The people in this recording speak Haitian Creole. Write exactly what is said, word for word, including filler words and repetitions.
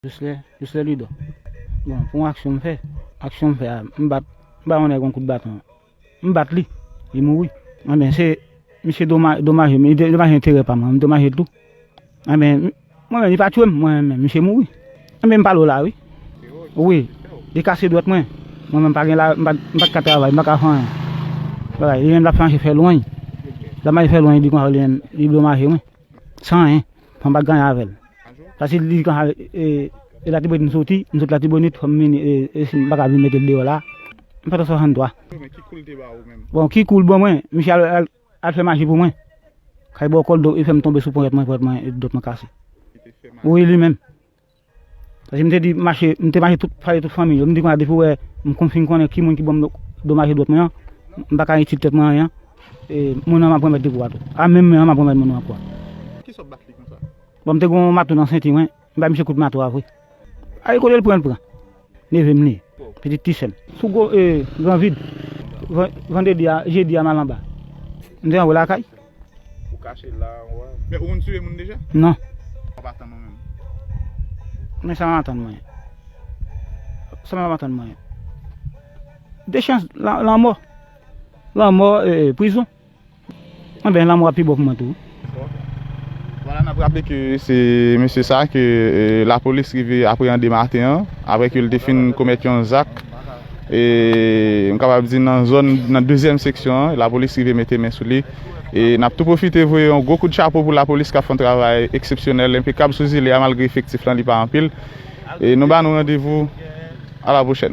Joslè, Joslè Lidò. Bon, pou yon aksyon m fè, aksyon m fè a, m bat, m ba yon nèg yon kout baton. M bat li, li mouri. Anben, se misye doma-, domaje m, li de-, domaje enterè pa m, m domaje l tou. Anben, mwen menm, li pa tchwe m, mwen menm, misye mouri. Anben, m pale w la, wi. Wi, li kase dwèt mwen. Mwen menm, m pa gen la, m pa, m pa t ka travay, m pa ka fè anyen. Bagay, li menm l ap mache fè lwanj. L ap mache fè lwanj, li konsa, li menm, li domaje mwen. San anyen. Fò m pa t gen anyen avè l. Paske li konsa, e, e Latibonit m soti, m sot Latibonit, fò m vini, e, e si m pa ka vin mete l deyò la. M fèt an swasanntwa. Men ki kou l te ba ou menm? Bon, ki kou l ban mwen, misye al, al, al fè maji pou mwen. Kay bò kò l, do, li fè m tonbe sou ponyèt mwen, ponyèt mwen, e dwèt mwen kase. Li te fè mal? Wi, li menm. Paske m te di mache, m te mache tout, pale tout fanmi yo. M di konsa depi w wè m konn fin konnen ki moun ki ban m do-, domaje dwèt mwen an, m pa ka itil tèt mwen anyen. E moun nan m ap remèt li kou a tou. A menm men an m ap remèt moun nan kou a. Kisa w bat li konsa? Bon, m te gen yon mato nan senti mwen, m bay misye kout mato a vre. Ay kote l pran, l pran. Neve m li ye. Pitit ti sè m. Sou gwo, e, gran vid. Van-, vandredi a, jedi a m al anba. M te anwo lakay. Ou kache la, ou a. Men ou konn tiye moun deja? Non. Ou pa tann ou menm? Men sa m ap atann mwen. Sa m ap atann mwen. De chans, la-, lanmò. Lanmò, e, e, prizon. Anben, lanmò ap pi bon pou mwen tou. Vwala, n ap raple ke se mesye sa ke, e, lapolis rive apreyande maten an, apre ke l te fin komèt yon zak, e, m kapab di nan zòn, nan dezyèm seksyon an, lapolis rive mete men sou li. E n ap tou pwofite voye yon gwo kout chapo pou lapolis k ap fè yon travay eksepsyonèl, enpekab sou zile a, malgre efektif lan li pa anpil. E nou ba nou randevou a la pwochèn.